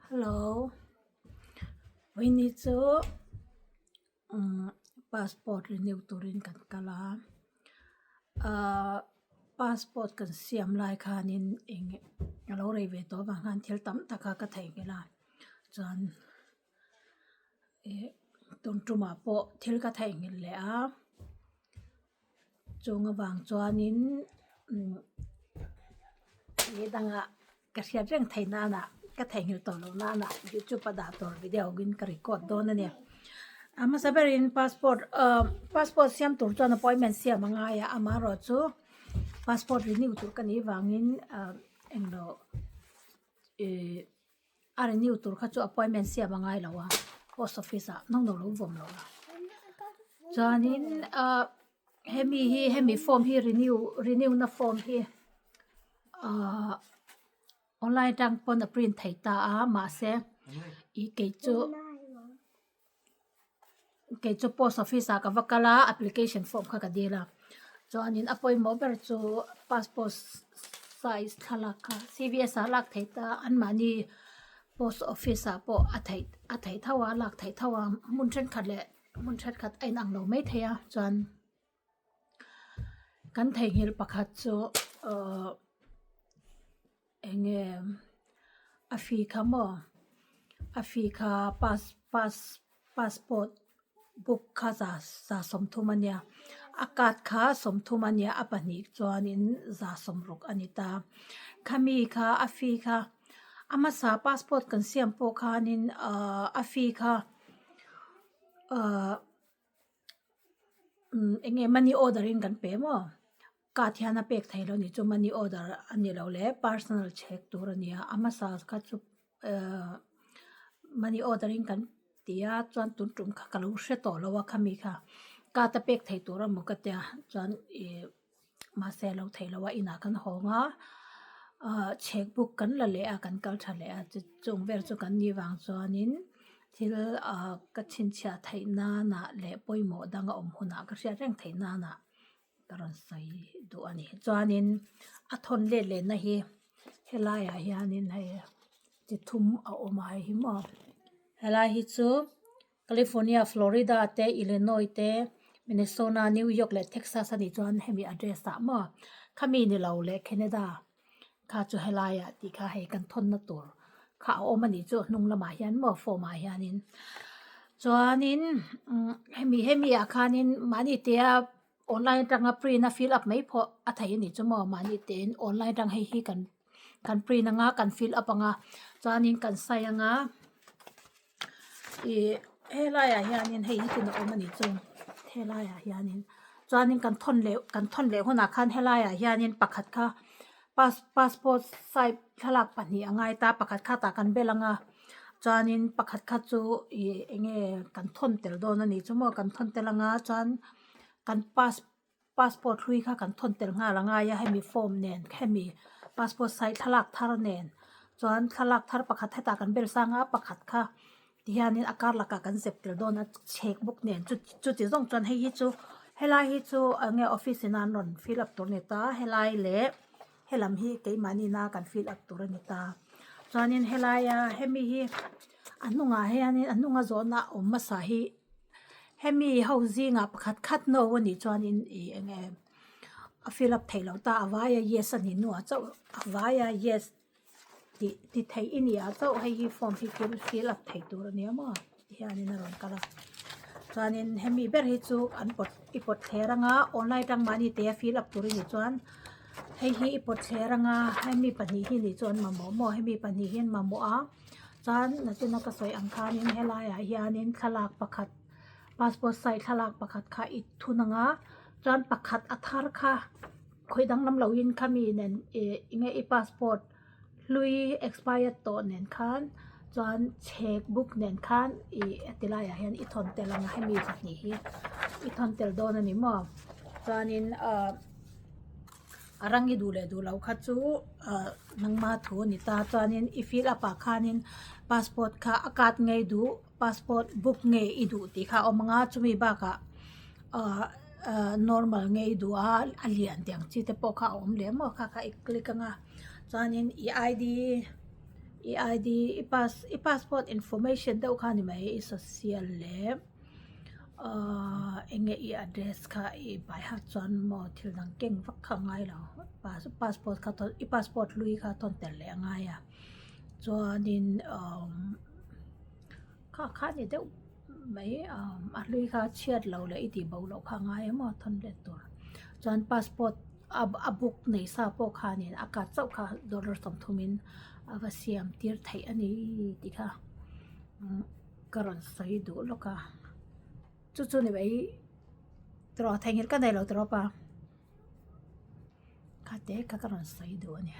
Hello vawiini chu umm passport renew turin kan kal a ahh passport kan siam lai khanin eng a lo rei ve tawh avang khan thil tam tak a ka theihnghilh a chuan ih tun tumah pawh thil ka theihnghilh leh a chung avang chuanin umm ni dangah ka hriat reng theih nanah ka theihnghilh tawh loh nanah youtube a dah tur video in ka record dawn a ni a hmasa berin passport ahh passport siam tur chuan appointment siam a ngai a amaherawhchu passport renew tur ka nih vangin ahh englo ihh. A renew tur kha chu appointment siam a ngai lo a post office ah nawng nawng lo vawm lo a chuanin ah hemi hi hemi form hi renew renew na form hi ahh online atang pawn a print theih ta a mahse ih kei chu. Kei chu post office ah ka va kal a application form kha ka dil a chuanin a pawimawh ber chu passport size thlalak kha c v s ah lak theih ta anmahni post office ah pawh a theih a theih tho a lak theih tho a hmun thenkhat leh hmun thenkhat a inang lo maithei a chuan. Kan theihnghilh pakhat chu ahh eng nge a fee kha maw a fee kha pass pass passport book kha za za sawmthum a nia a card kha sawmthum a nia a pahnih chuanin za sawmruk a ni ta khami kha a fee kha a hmasa passport kan siam pawh khanin ahh a fee kha ahh. Umm eng nge money order in kan pe maw card hian a pek theih loh a nih chu money order a ni lo leh personal check tur a ni a a hmasa kha chu ehh money order in kan ti a chuan tun tum kha ka lo hre tawh lo a khami kha card a pek theih tur emaw ka tia chuan ih mahse a lo theih loh a inah kan hawng a ahh check book kan la leh a kan kal tha leh a chung vel chu kan nih vang chuanin thil ahh ka chhinchhiah theih nanah leh pawimawh dang a awm hunah ka hriat reng theih nanah ka rawn sawi duh a ni chuanin a thawn let leh na hi helaiah hianin hei chi thum a awm a hei hi maw helai hi chu. California, Florida te Illinois te Minnesota, New York leh Texas a nih chuan hemi address ah maw khami ni lo leh Canada kha chu helai ah tih kha hei kan thawn na tur kha a awm a nih chu hnung lamah hian maw form ah hianin chuanin umm hemi hemi ah khanin mahni te a online atanga print a fill up mai pawh a theih a nih chu maw mahni tein online atang hei hi kan kan print anga kan fill up anga chuanin kan sign anga. Ih helaiah hianin hei hi tin a awm a nih chu helaiah hianin chuanin kan thawn leh kan thawn leh hunah khan helaiah hianin pakhat kha pass passport size thlalak pahnih a ngai ta pakhat kha tah kan bel ang a chuanin pakhat kha chu ih eng nge kan thawn tel dawn a nih chu maw kan thawn tel ang a chuan kan pass passport hlui kha kan thawn tel nghal a ngai a hemi form nen hemi passport size thlalak thar nen chuan thlalak thar pakhat hetah kan bel sang a pakhat kha tihianin a kar lakah kan zep tel dawn a chhek bawk nen chu chuti zawng chuan hei hi chu helai hi chu eng nge office in an rawn fill up tur a ni ta helai leh helam hi keimahni na kan fill up tur a ni ta chuanin helaia hemi hi a hnungah hianin a hnunga zawhna awm hmasa hi. Hemi ho zingah pakhat khat no a nih chuanin ih eng nge a fill up theih loh ta a vaia yes a nih hnuah chauh a vaia yes tih ti theih i nih ah chauh hei hi form hi fill fill up theih tur a nia maw tihianin a rawn kal a chuanin hemi ber hi chu an pawt i pawt thler anga online atang mahni te a fill up tur i nih chuan hei hi i pawt thler anga hemi pahnih hi nih chu an mamawh maw hemi pahnih hi an mamawh a. Chuan nachina ka sawi ang khanin helaiah hianin thlalak pakhat passport size thlalak pakhat kha i thun ang a chuan pakhat a thar kha khawih danglam lohin khami nen ih eng nge i passport hlui expired tawh nen khan chuan chhek book nen khan ih heti laiah hian i thawn tel ang a hemi pahnih hi i thawn tel dawn a ni maw chuanin ahh. A rang i duh leh duh loh kha chu ahh nangma thu a ni ta chuanin i fill up ah khanin passport kha a card ngei duh passport book nge i duh tih kha a awm ang a chumi bakah ahh ahh normal nge i duh a a lian tih ang chi te pawh kha a awm leh maw kha kha i click ang a chuanin i I D. I ID i pass i passport information deuh kha a ni mai i social leh ahh eng nge i address kha i by heart chuan maw thil dang keng vak kha a ngai lo passport kha i passport hlui kha thawn tel leh a ngai a chuanin umm kha kha a ni deuh mai umm a hlui kha chhiat loh leh i tih bo loh kha a ngai em aw thawn let tur chuan passport a book nei sa pawh khanin a card chauh kha dollar 30 in a va siam tir theih a ni tih kha ka rawn sawi duh lawk a chu chu ni mai tiraw theihnghilh ka nei lo tiraw pa kha te kha ka rawn sawi duh a ni.